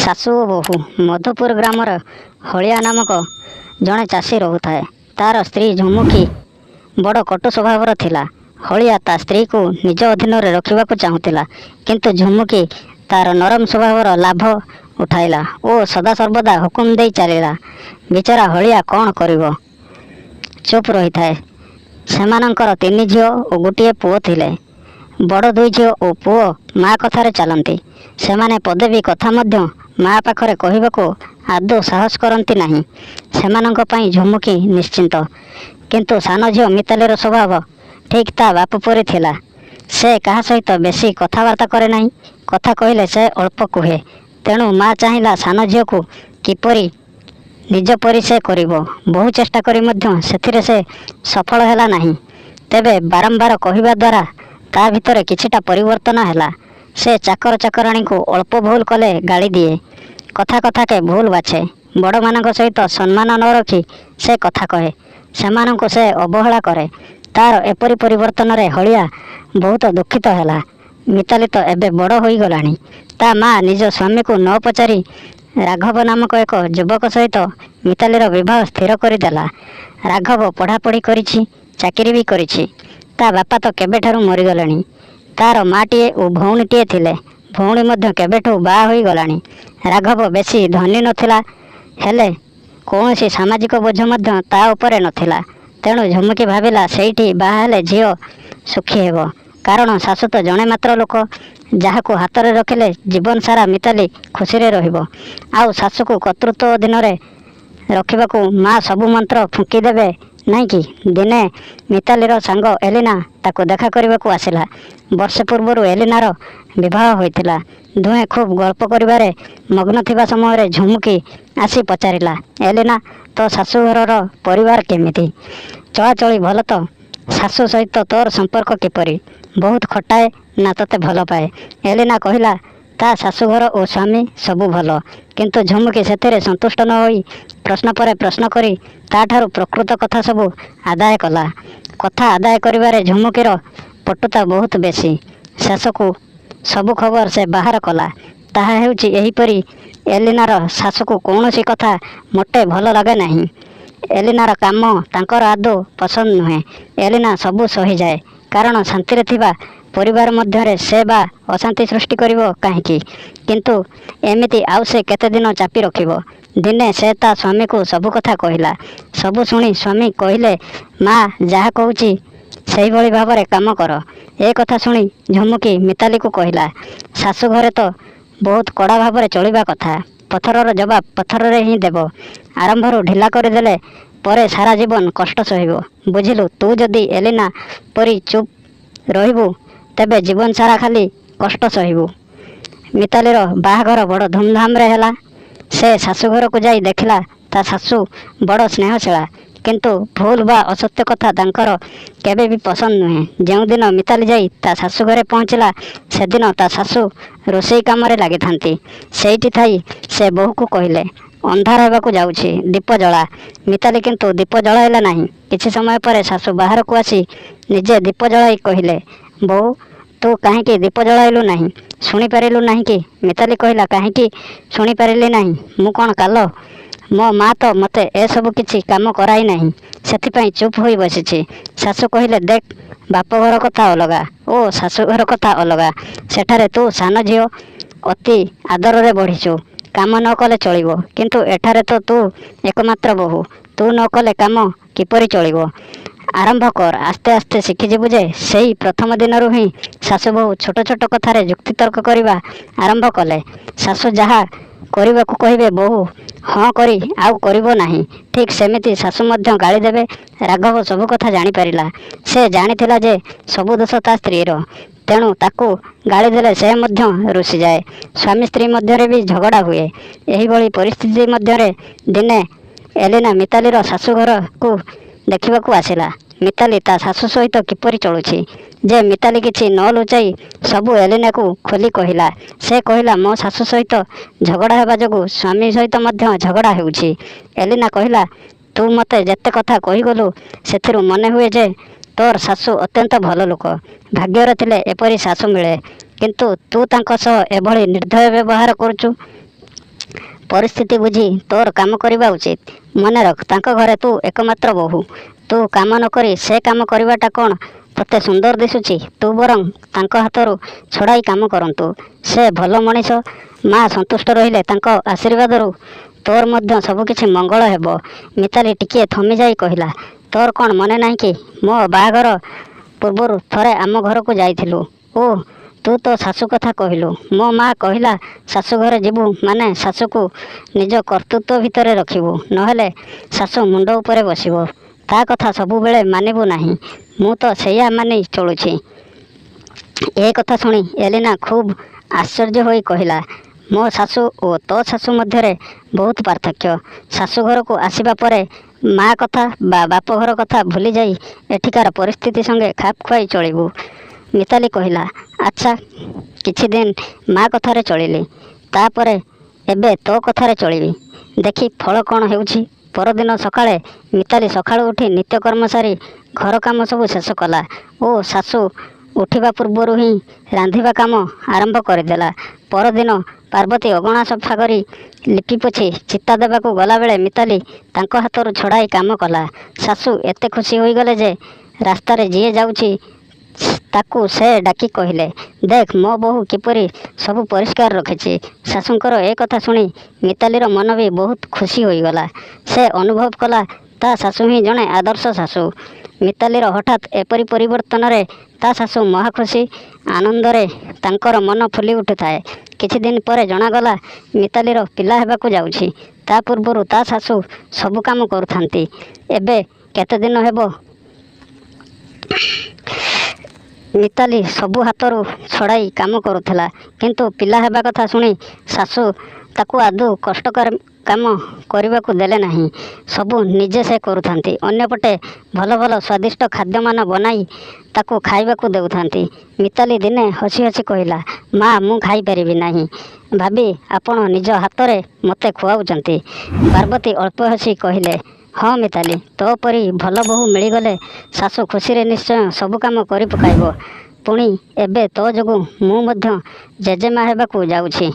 ଶାଶୁ ଓ ବୋହୂ। ମଧୁପୁର ଗ୍ରାମର ହଳିଆ ନାମକ ଜଣେ ଚାଷୀ ରହୁଥାଏ। ତାର ସ୍ତ୍ରୀ ଝୁମୁକି ବଡ଼ କଟୁ ସ୍ୱଭାବର ଥିଲା। ହଳିଆ ତା ସ୍ତ୍ରୀକୁ ନିଜ ଅଧୀନରେ ରଖିବାକୁ ଚାହୁଁଥିଲା। କିନ୍ତୁ ଝୁମୁକି ତାର ନରମ ସ୍ୱଭାବର ଲାଭ ଉଠାଇଲା ଓ ସଦାସର୍ବଦା ହୁକୁମ ଦେଇ ଚାଲିଲା। ବିଚରା ହଳିଆ କ'ଣ କରିବ, ଚୁପ୍ ରହିଥାଏ। ସେମାନଙ୍କର ତିନି ଝିଅ ଓ ଗୋଟିଏ ପୁଅ ଥିଲେ। ବଡ଼ ଦୁଇ ଝିଅ ଓ ପୁଅ ମା କଥାରେ ଚାଲନ୍ତି। ସେମାନେ ପଦେ ବି କଥା ମଧ୍ୟ ମା ପାଖରେ କହିବାକୁ ଆଦୌ ସାହସ କରନ୍ତି ନାହିଁ। ସେମାନଙ୍କ ପାଇଁ ଝୁମୁକି ନିଶ୍ଚିନ୍ତ। କିନ୍ତୁ ସାନ ଝିଅ ମିତାଲିର ସ୍ୱଭାବ ଠିକ୍ ତା ବାପ ପରି ଥିଲା। ସେ କାହା ସହିତ ବେଶୀ କଥାବାର୍ତ୍ତା କରେ ନାହିଁ। କଥା କହିଲେ ସେ ଅଳ୍ପ କୁହେ। ତେଣୁ ମା ଚାହିଁଲା ସାନ ଝିଅକୁ କିପରି ନିଜ ପରି ସେ କରିବ। ବହୁ ଚେଷ୍ଟା କରି ମଧ୍ୟ ସେଥିରେ ସେ ସଫଳ ହେଲା ନାହିଁ। ତେବେ ବାରମ୍ବାର କହିବା ଦ୍ୱାରା ତା ଭିତରେ କିଛିଟା ପରିବର୍ତ୍ତନ ହେଲା। ସେ ଚାକର ଚାକରାଣୀଙ୍କୁ ଅଳ୍ପ ଭୁଲ କଲେ ଗାଳି ଦିଏ। କଥା କଥାକେ ଭୁଲ ବାଛେ। ବଡ଼ମାନଙ୍କ ସହିତ ସମ୍ମାନ ନ ରଖି ସେ କଥା କହେ। ସେମାନଙ୍କୁ ସେ ଅବହେଳା କରେ। ତାର ଏପରି ପରିବର୍ତ୍ତନରେ ହଳିଆ ବହୁତ ଦୁଃଖିତ ହେଲା। ମିତାଲି ତ ଏବେ ବଡ଼ ହୋଇଗଲାଣି। ତା ମା ନିଜ ସ୍ୱାମୀକୁ ନ ପଚାରି ରାଘବ ନାମକ ଏକ ଯୁବକ ସହିତ ମିତାଲିର ବିବାହ ସ୍ଥିର କରିଦେଲା। ରାଘବ ପଢ଼ାପଢ଼ି କରିଛି, ଚାକିରି ବି କରିଛି। ତା ବାପା ତ କେବେଠାରୁ ମରିଗଲେଣି। ତାର ମାଟିଏ ଓ ଭଉଣୀଟିଏ ଥିଲେ। ଭଉଣୀ ମଧ୍ୟ କେବେଠୁ ବାହା ହୋଇଗଲାଣି। ରାଘବ ବେଶୀ ଧନୀ ନଥିଲା, ହେଲେ କୌଣସି ସାମାଜିକ ବୋଝ ମଧ୍ୟ ତା ଉପରେ ନଥିଲା। ତେଣୁ ଝୁମୁକି ଭାବିଲା ସେଇଠି ବାହା ହେଲେ ଝିଅ ସୁଖୀ ହେବ। କାରଣ ଶାଶୁ ତ ଜଣେ ମାତ୍ର ଲୋକ, ଯାହାକୁ ହାତରେ ରଖିଲେ ଜୀବନ ସାରା ମିତାଲି ଖୁସିରେ ରହିବ। ଆଉ ଶାଶୁକୁ କର୍ତ୍ତୃତ୍ୱ ଅଧୀନରେ ରଖିବାକୁ ମା ସବୁ ମନ୍ତ୍ର ଫୁଙ୍କିଦେବେ ନାଇଁ କି? ଦିନେ ମିତାଲିର ସାଙ୍ଗ ଏଲିନା ତାକୁ ଦେଖା କରିବାକୁ ଆସିଲା। ବର୍ଷେ ପୂର୍ବରୁ ଏଲିନାର ବିବାହ ହୋଇଥିଲା। ଦୁହେଁ ଖୁବ୍ ଗଳ୍ପ କରିବାରେ ମଗ୍ନ ଥିବା ସମୟରେ ଝୁମୁକି ଆସି ପଚାରିଲା, ଏଲିନା, ତୋ ଶାଶୁଘରର ପରିବାର କେମିତି? ଚଳାଚଳି ଭଲ ତ? ଶାଶୁ ସହିତ ତୋର ସମ୍ପର୍କ କିପରି? ବହୁତ ଖଟାଏ ନା ତୋତେ ଭଲ ପାଏ? ଏଲିନା କହିଲା ତା ଶାଶୁଘର ଓ ସ୍ୱାମୀ ସବୁ ଭଲ। କିନ୍ତୁ ଝୁମୁକି ସେଥିରେ ସନ୍ତୁଷ୍ଟ ନ ହୋଇ ପ୍ରଶ୍ନ ପରେ ପ୍ରଶ୍ନ କରି ତାଠାରୁ ପ୍ରକୃତ କଥା ସବୁ ଆଦାୟ କଲା। କଥା ଆଦାୟ କରିବାରେ ଝୁମୁକିର ପଟୁତା ବହୁତ ବେଶୀ। ଶେଷକୁ ସବୁ ଖବର ସେ ବାହାର କଲା। ତାହା ହେଉଛି ଏହିପରି, ଏଲିନାର ଶାଶୁକୁ କୌଣସି କଥା ମୋଟେ ଭଲ ଲାଗେ ନାହିଁ। ଏଲିନାର କାମ ତାଙ୍କର ଆଦୌ ପସନ୍ଦ ନୁହେଁ। ଏଲିନା ସବୁ ସହିଯାଏ, କାରଣ ଶାନ୍ତିରେ ଥିବା ପରିବାର ମଧ୍ୟରେ ସେ ବା ଅଶାନ୍ତି ସୃଷ୍ଟି କରିବ କାହିଁକି? କିନ୍ତୁ ଏମିତି ଆଉ ସେ କେତେଦିନ ଚାପି ରଖିବ? ଦିନେ ସେ ତା ସ୍ୱାମୀକୁ ସବୁ କଥା କହିଲା। ସବୁ ଶୁଣି ସ୍ୱାମୀ କହିଲେ, ମା ଯାହା କହୁଛି ସେହିଭଳି ଭାବରେ କାମ କର। ଏ କଥା ଶୁଣି ଝୁମୁକି ମିତାଲିକୁ କହିଲା, ଶାଶୁ ଘରେ ତ ବହୁତ କଡ଼ା ଭାବରେ ଚଳିବା କଥା। ପଥରର ଜବାବ ପଥରରେ ହିଁ ଦେବ। ଆରମ୍ଭରୁ ଢିଲା କରିଦେଲେ ପରେ ସାରା ଜୀବନ କଷ୍ଟ ସହିବ। ବୁଝିଲୁ, ତୁ ଯଦି ଏଲିନା ପରି ଚୁପ୍ ରହିବୁ ତେବେ ଜୀବନ ସାରା ଖାଲି କଷ୍ଟ ସହିବୁ। ମିତାଲିର ବାହାଘର ବଡ଼ ଧୁମଧାମରେ ହେଲା। ସେ ଶାଶୁଘରକୁ ଯାଇ ଦେଖିଲା ତା ଶାଶୁ ବଡ଼ ସ୍ନେହଶୀଳା। କିନ୍ତୁ ଭୁଲ ବା ଅସତ୍ୟ କଥା ତାଙ୍କର କେବେ ବି ପସନ୍ଦ ନୁହେଁ। ଯେଉଁଦିନ ମିତାଲି ଯାଇ ତା ଶାଶୁଘରେ ପହଞ୍ଚିଲା, ସେଦିନ ତା ଶାଶୁ ରୋଷେଇ କାମରେ ଲାଗିଥାନ୍ତି। ସେଇଠି ଥାଇ ସେ ବୋହୂକୁ କହିଲେ, ଅନ୍ଧାର ହେବାକୁ ଯାଉଛି, ଦୀପ ଜଳା। ମିତାଲି କିନ୍ତୁ ଦୀପ ଜଳାଇଲା ନାହିଁ। କିଛି ସମୟ ପରେ ଶାଶୁ ବାହାରକୁ ଆସି ନିଜେ ଦୀପ ଜଳାଇ କହିଲେ, ବୋହୂ, ତୁ କାହିଁକି ଦୀପ ଜଳାଇଲୁ ନାହିଁ? ଶୁଣିପାରିଲୁ ନାହିଁ କି? ମିତାଲି କହିଲା, କାହିଁକି ଶୁଣିପାରିଲି ନାହିଁ? ମୁଁ କ'ଣ କାଲ? ମୋ ମା ତ ମୋତେ ଏସବୁ କିଛି କାମ କରାଇ ନାହିଁ, ସେଥିପାଇଁ ଚୁପ୍ ହୋଇ ବସିଛି। ଶାଶୁ କହିଲେ, ଦେଖ, ବାପଘର କଥା ଅଲଗା ଓ ଶାଶୁଘର କଥା ଅଲଗା। ସେଠାରେ ତୁ ସାନ ଝିଅ, ଅତି ଆଦରରେ ବଢ଼ିଛୁ, କାମ ନ କଲେ ଚଳିବ। କିନ୍ତୁ ଏଠାରେ ତ ତୁ ଏକମାତ୍ର ବୋହୂ, ତୁ ନ କଲେ କାମ କିପରି ଚଳିବ? ଆରମ୍ଭ କର, ଆସ୍ତେ ଆସ୍ତେ ଶିଖିଯିବୁ ଯେ। ସେଇ ପ୍ରଥମ ଦିନରୁ ହିଁ ଶାଶୁ ବୋହୂ ଛୋଟ ଛୋଟ କଥାରେ ଯୁକ୍ତିତର୍କ କରିବା ଆରମ୍ଭ କଲେ। ଶାଶୁ ଯାହା କରିବାକୁ କହିବେ ବୋହୂ ହଁ କରି ଆଉ କରିବ ନାହିଁ। ଠିକ୍ ସେମିତି ଶାଶୁ ମଧ୍ୟ ଗାଳି ଦେବେ। ରାଘବ ସବୁ କଥା ଜାଣିପାରିଲା। ସେ ଜାଣିଥିଲା ଯେ ସବୁ ଦୋଷ ତା ସ୍ତ୍ରୀର। ତେଣୁ ତାକୁ ଗାଳି ଦେଲେ ସେ ମଧ୍ୟ ରୁଷିଯାଏ। ସ୍ୱାମୀ ସ୍ତ୍ରୀ ମଧ୍ୟରେ ବି ଝଗଡ଼ା ହୁଏ। ଏହିଭଳି ପରିସ୍ଥିତି ମଧ୍ୟରେ ଦିନେ ଏଲିନା ମିତାଲିର ଶାଶୁଘରକୁ ଦେଖିବାକୁ ଆସିଲା, ମିତାଲି ତା ଶାଶୁ ସହିତ କିପରି ଚଳୁଛି ଯେ। ମିତାଲି କିଛି ନ ଲୁଚାଇ ସବୁ ଏଲିନାକୁ ଖୋଲି କହିଲା। ସେ କହିଲା, ମୋ ଶାଶୁ ସହିତ ଝଗଡ଼ା ହେବା ଯୋଗୁଁ ସ୍ୱାମୀ ସହିତ ମଧ୍ୟ ଝଗଡ଼ା ହେଉଛି। ଏଲିନା କହିଲା, ତୁ ମୋତେ ଯେତେ କଥା କହିଗଲୁ ସେଥିରୁ ମନେ ହୁଏ ଯେ ତୋର ଶାଶୁ ଅତ୍ୟନ୍ତ ଭଲ ଲୋକ। ଭାଗ୍ୟରେ ଥିଲେ ଏପରି ଶାଶୁ ମିଳେ। କିନ୍ତୁ ତୁ ତାଙ୍କ ସହ ଏଭଳି ନିର୍ଦ୍ଦୟ ବ୍ୟବହାର କରୁଛୁ। ପରିସ୍ଥିତି ବୁଝି ତୋର କାମ କରିବା ଉଚିତ। ମନେ ରଖ, ତାଙ୍କ ଘରେ ତୁ ଏକମାତ୍ର ବୋହୂ। ତୁ କାମ ନ କରି ସେ କାମ କରିବାଟା କ'ଣ ତୋତେ ସୁନ୍ଦର ଦିଶୁଛି? ତୁ ବରଂ ତାଙ୍କ ହାତରୁ ଛଡ଼ାଇ କାମ କରନ୍ତୁ। ସେ ଭଲ ମଣିଷ। ମା ସନ୍ତୁଷ୍ଟ ରହିଲେ ତାଙ୍କ ଆଶୀର୍ବାଦରୁ ତୋର ମଧ୍ୟ ସବୁକିଛି ମଙ୍ଗଳ ହେବ। ମିତାଲି ଟିକିଏ ଥମିଯାଇ କହିଲା, ତୋର କ'ଣ ମନେ ନାହିଁ କି ମୋ ବାହାଘର ପୂର୍ବରୁ ଥରେ ଆମ ଘରକୁ ଯାଇଥିଲୁ ଓ ତୁ ତୋ ଶାଶୁ କଥା କହିଲୁ। ମୋ ମା କହିଲା, ଶାଶୁଘରେ ଯିବୁ ମାନେ ଶାଶୁକୁ ନିଜ କର୍ତ୍ତୃତ୍ୱ ଭିତରେ ରଖିବୁ, ନହେଲେ ଶାଶୁ ମୁଣ୍ଡ ଉପରେ ବସିବ। ତା କଥା ସବୁବେଳେ ମାନିବୁ ନାହିଁ। ମୁଁ ତ ସେଇଆ ମାନି ଚଳୁଛି। ଏ କଥା ଶୁଣି ଏଲିନା ଖୁବ୍ ଆଶ୍ଚର୍ଯ୍ୟ ହୋଇ କହିଲା, ମୋ ଶାଶୁ ଓ ତୋ ଶାଶୁ ମଧ୍ୟରେ ବହୁତ ପାର୍ଥକ୍ୟ। ଶାଶୁଘରକୁ ଆସିବା ପରେ ମା କଥା ବା ବାପଘର କଥା ଭୁଲିଯାଇ ଏଠିକାର ପରିସ୍ଥିତି ସଙ୍ଗେ ଖାପ ଖୁଆଇ ଚଳିବୁ। ମିତାଲି କହିଲା, ଆଚ୍ଛା, କିଛି ଦିନ ମା କଥାରେ ଚଳିଲି, ତାପରେ ଏବେ ତୋ କଥାରେ ଚଳିବି। ଦେଖି ଫଳ କ'ଣ ହେଉଛି। ପରଦିନ ସକାଳେ ମିତାଲି ସକାଳୁ ଉଠି ନିତ୍ୟକର୍ମ ସାରି ଘର କାମ ସବୁ ଶେଷ କଲା ଓ ଶାଶୁ ଉଠିବା ପୂର୍ବରୁ ହିଁ ରାନ୍ଧିବା କାମ ଆରମ୍ଭ କରିଦେଲା। ପରଦିନ ପାର୍ବତୀ ଅଗଣା ସଫା କରି ଲିପିପୋଛି ଚିତା ଦେବାକୁ ଗଲାବେଳେ ମିତାଲି ତାଙ୍କ ହାତରୁ ଛଡ଼ାଇ କାମ କଲା। ଶାଶୁ ଏତେ ଖୁସି ହୋଇଗଲେ ଯେ ରାସ୍ତାରେ ଯିଏ ଯାଉଛି ତାକୁ ସେ ଡାକି କହିଲେ, ଦେଖ ମୋ ବୋହୂ କିପରି ସବୁ ପରିଷ୍କାର ରଖିଛି। ଶାଶୁଙ୍କର ଏ କଥା ଶୁଣି ମିତାଲିର ମନ ବି ବହୁତ ଖୁସି ହୋଇଗଲା। ସେ ଅନୁଭବ କଲା ତା ଶାଶୁ ହିଁ ଜଣେ ଆଦର୍ଶ ଶାଶୁ। ମିତାଲିର ହଠାତ୍ ଏପରି ପରିବର୍ତ୍ତନରେ ତା ଶାଶୁ ମହାଖୁସି, ଆନନ୍ଦରେ ତାଙ୍କର ମନ ଫୁଲି ଉଠୁଥାଏ। କିଛି ଦିନ ପରେ ଜଣାଗଲା ମିତାଲିର ପିଲା ହେବାକୁ ଯାଉଛି। ତା ପୂର୍ବରୁ ତା ଶାଶୁ ସବୁ କାମ କରୁଥାନ୍ତି। ଏବେ କେତେଦିନ ହେବ ମିତାଲି ସବୁ ହାତରୁ ଛଡ଼ାଇ କାମ କରୁଥିଲା। କିନ୍ତୁ ପିଲା ହେବା କଥା ଶୁଣି ଶାଶୁ ତାକୁ ଆଦୌ କଷ୍ଟକର କାମ କରିବାକୁ ଦେଲେ ନାହିଁ। ସବୁ ନିଜେ ସେ କରୁଥାନ୍ତି। ଅନ୍ୟପଟେ ଭଲ ଭଲ ସ୍ୱାଦିଷ୍ଟ ଖାଦ୍ୟମାନ ବନାଇ ତାକୁ ଖାଇବାକୁ ଦେଉଥାନ୍ତି। ମିତାଲି ଦିନେ ହସି ହସି କହିଲା, ମା, ମୁଁ ଖାଇପାରିବି ନାହିଁ ଭାବି ଆପଣ ନିଜ ହାତରେ ମୋତେ ଖୁଆଉଛନ୍ତି। ପାର୍ବତୀ ଅଳ୍ପ ହସି କହିଲେ, ହଁ ମିତାଲି, ତୋ ପରି ଭଲ ବୋହୂ ମିଳିଗଲେ ଶାଶୁ ଖୁସିରେ ନିଶ୍ଚୟ ସବୁ କାମ କରି ପକାଇବ। ପୁଣି ଏବେ ତୋ ଯୋଗୁଁ ମୁଁ ମଧ୍ୟ ଜେଜେମା ହେବାକୁ ଯାଉଛି।